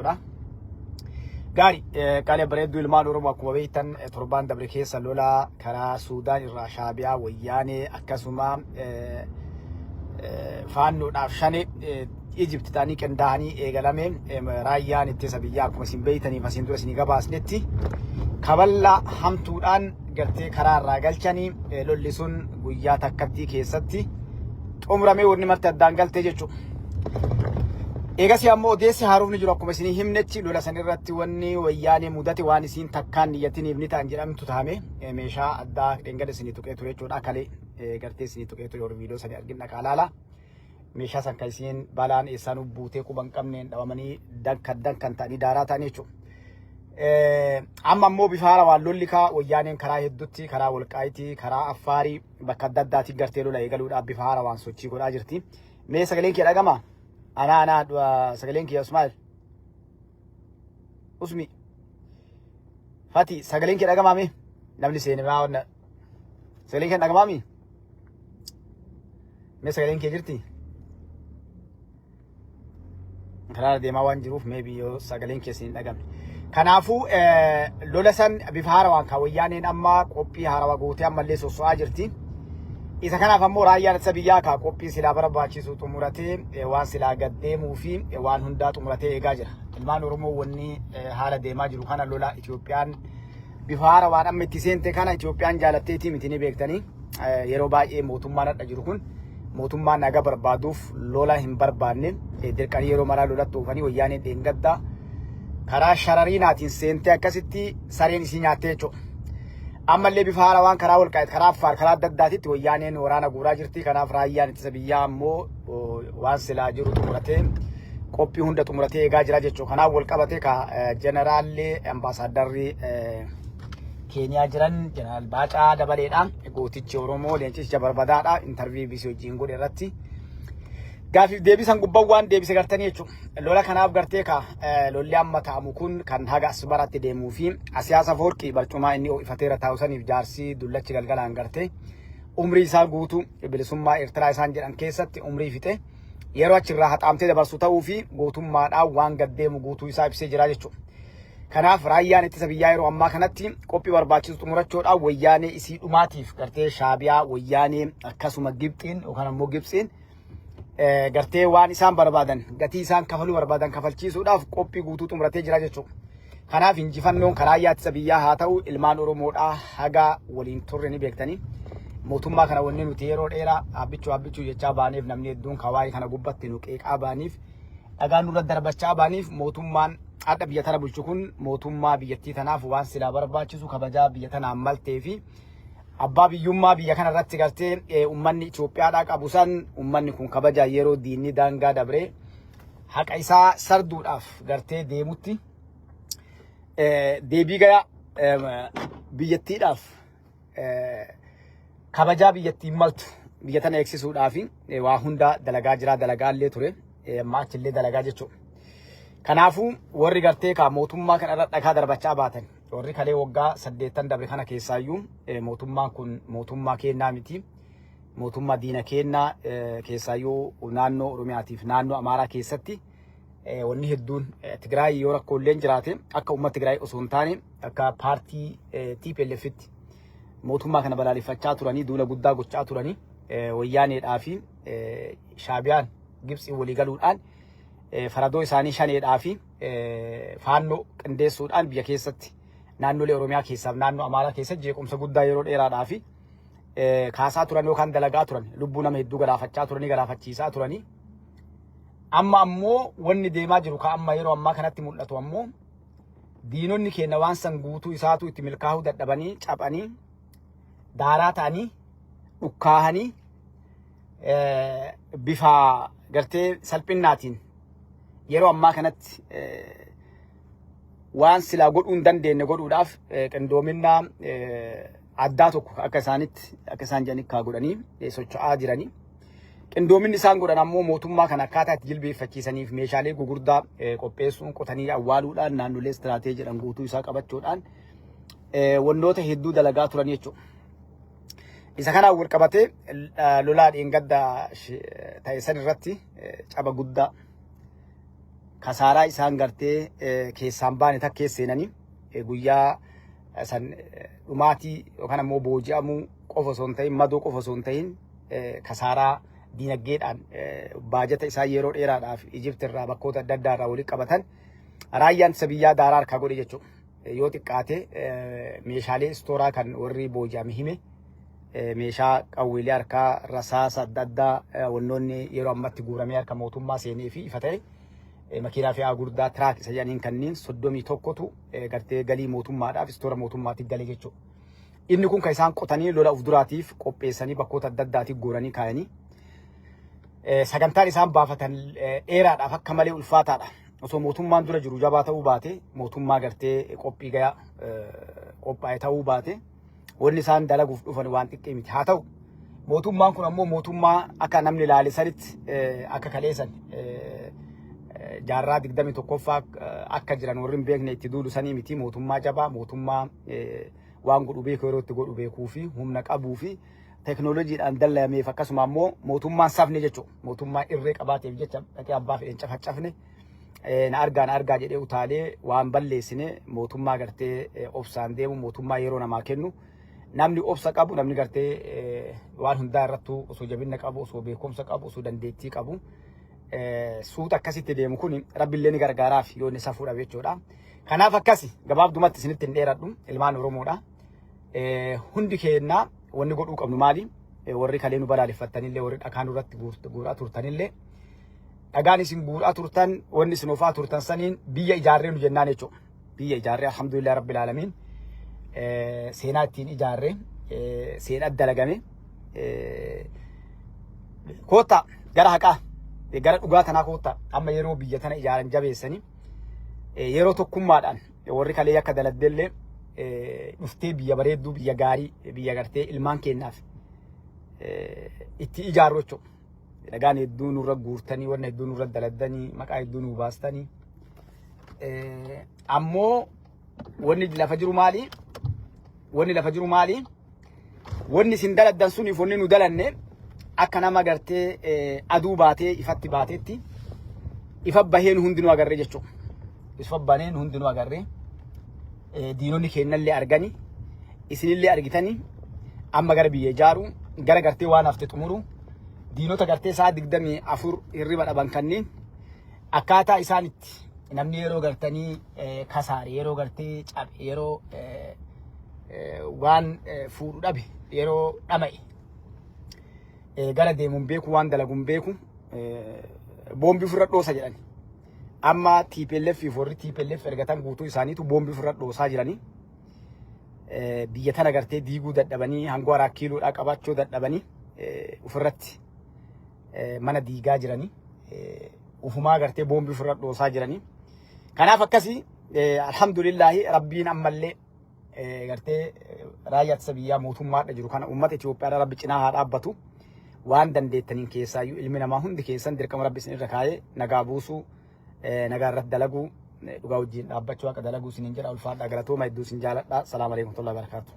Jechuudha. Gaari qaalee bareedduu ilmaan Oromoo akkuma beektan torbaan dabre keessa lola karaa Suudaan irraa Shaabiyaa Wayyaanee akkasuma faannoodhaaf shane Ijipti ta'anii qindaa'anii eegalame raayyaan ittisa biyyaa akkuma isin beektaniif asiin dura isin gabaasnetti kaballaa hamtuudhaan gartee karaa irraa galchanii lolli sun guyyaa takkattii keessatti xumuramee wanni marti addaan galtee jechuudha. Eegasii ammoo odeessi haarofni jiru akkuma isinii himnetti lola san irratti wanni wayyaanee mudate waan isiin takkaan niyyatiniif ni ta'an jedhamtu tahame meeshaa addaa dhengada isinii tuqee ture jechuudha. Kalee gartee isinii tuqee ture warri viidiyoo sanii argin dhaqaa laala. Meeshaa san kan isiin balaan eessaan buutee quba hin qabneen dhabamanii dankan dankan ta'anii daaraa ta'anii jechuudha. Amma ammoo bifa haarawaan lolli kaa wayyaaneen karaa hedduutti karaa Walqaayitii karaa Affaarii bakka adda addaatiin gartee lola eegaluudhaaf bifa haarawaan sochii godhaa jirti. Mee sagaleen kee dhagama? Anaa anaa du'a sagaleen kee Usmaa'il. Usmi. Fati sagaleen kee dhagamaa mee? Namni seene maa wanna. Sagaleen kee dhagamaa mi? Mee sagaleen kee jirti? Karaa deemaa waan jiruuf maybe yoo sagaleen keessan hin dhagamne. Kanaafuu lola san bifa haarawaan kan wayyaaneen amma qophii haarawaa gootee ammallee sosso'aa jirti. Isa kanaaf ammoo raayyaan ittisa biyyaa kaa qophii silaa barbaachisu xumuratee waan silaa gad deemuu fi waan hundaa xumuratee eegaa jira. Ilmaan Oromoo wanni haala deemaa jiru kana lola Itoophiyaan bifa haarawaan amma itti seente kana Itoophiyaan jaalatteetii miti ni beektanii. Yeroo baay'ee mootummaan hadha jiru kun mootummaa naga barbaaduuf lola hin barbaanne dirqanii yeroo maraa lolatti oofanii wayyaaneen dheengaddaa karaa sharariinaatiin seentee akkasitti sareen isii nyaattee jechuudha. Ammallee bifa haarawaan karaa Walqaayit karaa Affaar karaa adda addaatitti wayyaaneen waraana guuraa jirti. Kanaaf raayyaan ittisa biyyaa ammoo waan silaa jiru xumuratee qophii hunda xumuratee eegaa jira jechuudha. Kanaaf wal qabatee ka jeneraalli ambaasaaddarri Keeniyaa jiran Jeneraal Baacaa Dabaleedha. Gootichi Oromoo leencicha barbadaadha. Intarvii BBC wajjin godhe irratti. Gaafiif deebisan gubbaan waan deebise gartanii jechuudha. Lola kanaaf gartee ka lolli amma ta'amu kun kan haga Asmaraatti deemuu fi Asiyaas Afoorqii barcumaa inni ho'ifateera taa'u saniif jaarsii dullachi galgalaan gartee umrii isaa guutuu bilisummaa Eertiraa isaan jedhan keessatti umrii fixe yeroo achirraa haxaamtee dabarsu ta'uu fi gootummaadhaan waan gad deemu guutuu isaa ibsee jira jechuudha. Kanaaf raayyaan ittisa biyyaa yeroo ammaa kanatti qophii barbaachisu xumurachuudhaan wayyaanee isii dhumaatiif gartee Shaabiyaa wayyaanee akkasuma Gibxiin yookaan ammoo Gibxiin gartee waan isaan barbaadan gatii isaan kafaluu barbaadan kafalchiisuudhaaf qophii guutuu xumuratee jira jechuudha. Kanaaf injifannoon karaa raayyaa ittisa biyyaa haa ta'u ilmaan Oromoodhaa haga waliin turre ni beektanii. Mootummaa kana wanni nuti yeroo dheeraa abbichuu abbichuu jechaa baaneef namni hedduun kawaayii kana gubbatti nu qeeqaa baaniif dhagaa nurra darbachaa baaniif mootummaan hadha biyya tana bulchu kun mootummaa biyyattii tanaaf waan silaa barbaachisu kabajaa biyya tanaan maltee fi abbaa biyyummaa biyya kana irratti gartee uummanni Itoophiyaadhaa qabu san uummanni kun kabajaa yeroo diinni daangaa dabree haqa isaa sarduudhaaf gartee deemutti deebii gayaa biyyattiidhaaf kabajaa biyyattiin maltu biyya tana eegsisuudhaaf waa hunda dalagaa jiraa dalagaa illee ture amma achillee dalagaa jechuudha. Kanaafuu warri gartee kaa mootummaa kana irra dhagaa darbachaa baatan warri kalee waggaa saddeettan dabre kana keessaayyuu mootummaan kun mootummaa keennaa miti. Mootummaa diina keennaa keessaayyuu naannoo Oromiyaatiif naannoo Amaaraa keessatti wanni hedduun Tigraay yoo rakkooleen jiraate akka uummata Tigraay osoo hin taane akka paartii TPLFitti mootummaa kana balaaleffachaa turanii duula guddaa gochaa turanii wayyaaneedhaa fi Shaabiyaan Gibxii walii galuudhaan faradoo isaanii shaneedhaa fi faannoo qindeessuudhaan biyya keessatti naannolee Oromiyaa keessaaf naannoo Amaaraa keessatti jeequmsa guddaa yeroo dheeraadhaa fi kaasaa turan yookaan dalagaa turan lubbuu nama hedduu galaafachaa turanii galaafachiisaa turanii. Amma ammoo wanni deemaa jiru ka amma yeroo ammaa kanatti mul'atu ammoo diinonni keenya waan san guutuu isaatu itti milkaa'uu dadhabanii caphanii daaraa ta'anii dhukkaahanii bifa gartee salphinnaatiin yeroo ammaa kanatti waan silaa godhuu hin dandeenye godhuudhaaf qindoominna addaa tokko akka isaanitti akka isaan jedhanitti kaa godhanii socho'aa jiranii. Qindoominni isaan godhan ammoo mootummaa kana akkaataa itti jilbeeffachiisaniif meeshaalee gugurdaa qopheessuun qotanii awwaaluudhaan naannolee istiraateejiidhaan guutuu isaa qabachuudhaan wantoota hedduu dalagaa turan jechuudha. Isa kanaan wal qabatee lolaa dheengadda ta'e san irratti caba guddaa Kasaaraa isaan gartee keessaan baane takka keessa seenanii guyyaa san dhumaatii yookaan ammoo booji'amuu qofa osoo hin ta'in, madoo qofa osoo hin ta'in, kasaaraa diinagdeedhaan baajata isaa yeroo dheeraadhaaf Ijipt irraa bakkoota adda addaa irraa walitti qabatan raayyaan ittisa biyyaa daaraa harkaa godhe jechuudha. Yoo xiqqaate meeshaalee istooraa kan warri booji'ame hime, meeshaa qawweelee harkaa, rasaasa adda addaa, wannoonni yeroo ammatti guuramee harka mootummaa seenee fi ifa ta'e makiinaa fe'aa guddaa truck isa jedhaniin kanneen 31tu gartee galii mootummaadhaaf istoora mootummaatiif galee jechuudha. Inni kun kan isaan qotanii lola of duraatiif qopheessanii bakkoota adda addaatiif guuranii kaayanii sagantaan isaan baafatan dheeraadhaaf akka malee ulfaataadha. Osoo mootummaan dura jiru jabaa ta'uu baate, mootummaa gartee qophii gayaa qophaa'e ta'uu baate, wanni isaan dalaguuf dhufan waan xiqqee miti. Haa ta'u, mootummaan kun ammoo mootummaa akka namni ilaale sanitti akka kaleessan jaarraa 21ffaa akka jiran warri hin beekne itti duulu sanii miti. Mootummaa jabaa, mootummaa waan godhu beeku, yeroo itti godhu beekuu fi humna qabuu fi teknooloojiidhaan dallayameef, akkasuma ammoo mootummaan safne jechuudha. Mootummaa irree qabaateef jecha dhaqee abbaa fedhen cafacafne, na argaa na argaa jedhee utaalee waan balleessine, mootummaa gartee obsaan deemu, mootummaa yeroo namaa kennu, namni obsa qabu, namni gartee waan hundaa irrattuu osoo jabina qabu, osoo beekumsa qabu, osoo dandeettii qabu, suuta akkasitti deemu kun rabbillee ni gargaaraaf yoo inni safuu dhabe jechuudha. Kanaaf akkasi gabaabdumatti isinitti hin dheeradhu, ilmaan Oromoodha. Hundi keenya wanni godhuu qabnu maali? Warri kalee nu balaaleffattanillee, warri dhakaa nurratti guuraa turtanillee, dhagaan isin guuraa turtan, wanni isin oofaa turtan saniin biyya ijaarree nu jennaan jechuudha. Biyya ijaarree, alhamdulillah rabbil aalamiin, seenaa ittiin ijaarree seenaa dalagame. Koottaa gara haqaa, gara dhugaa tanaa koottaa. Amma yeroo biyya tana ijaaran jabeessanii, yeroo tokkummaadhaan warri kalee akka daladdellee dhuftee biyya bareedduu, biyya gaarii, biyya gartee ilmaan keenyaaf itti ijaarru jechuudha. Dhagaan hedduu nurra guurtanii, wanna hedduu nurra daladdanii, maqaa hedduu nu baastanii. Ammoo wanni lafa jiru maali? Wanni lafa jiru maali? Wanni isin daladdan suniif wanni nu dalanne akka nama gartee aduu baatee ifatti baatetti ifa baheen hundinuu agarree jechuudha. Ifa baneen hundinuu agarree, diinonni keenyallee argani, isinillee argitanii, amma gara biyya ijaaru, gara gartee waan hafte xumuru, diinota gartee sa'a 24 hirriba dhaban kanneen akkaataa isaan itti namni yeroo gartanii kasaare, yeroo gartee cabe, yeroo waan fuudhu dhabe, yeroo dhama'e, gara deemuun beeku, waan dalaguun beeku, boombii ofirra dhoosa jedhani. Amma TPLF fi warri TPLF ergatan guutuu isaaniitu boombii ofirra dhoosaa jiranii. Biyya tana gartee diiguu dadhabanii, hangoo araa kiiloodhaa qabaachuu dadhabanii, ofirratti mana diigaa jiranii. Ufumaa gartee boombii ofirra dhoosaa jiranii. Kanaaf akkasii, alhamdulillaahi, rabbiin ammallee gartee raayyaa ittisa biyyaa mootummaadha jiru kana, uummata Itoophiyaadha rabbi cinaa haa dhaabbatu. Waan dandeettaniin keessaayyuu ilmi namaa hundi keessan dirqama rabbi isin irra kaayee nagaa buusuu, nagaa irratti dalaguu, dhugaa wajjin dhaabbachuu, akka dalaguu isiniin jedha. Ulfaadhaa, galatooma, hedduu isin jaaladha. Salaamu alaikum warahmatullahi wabarakatuh.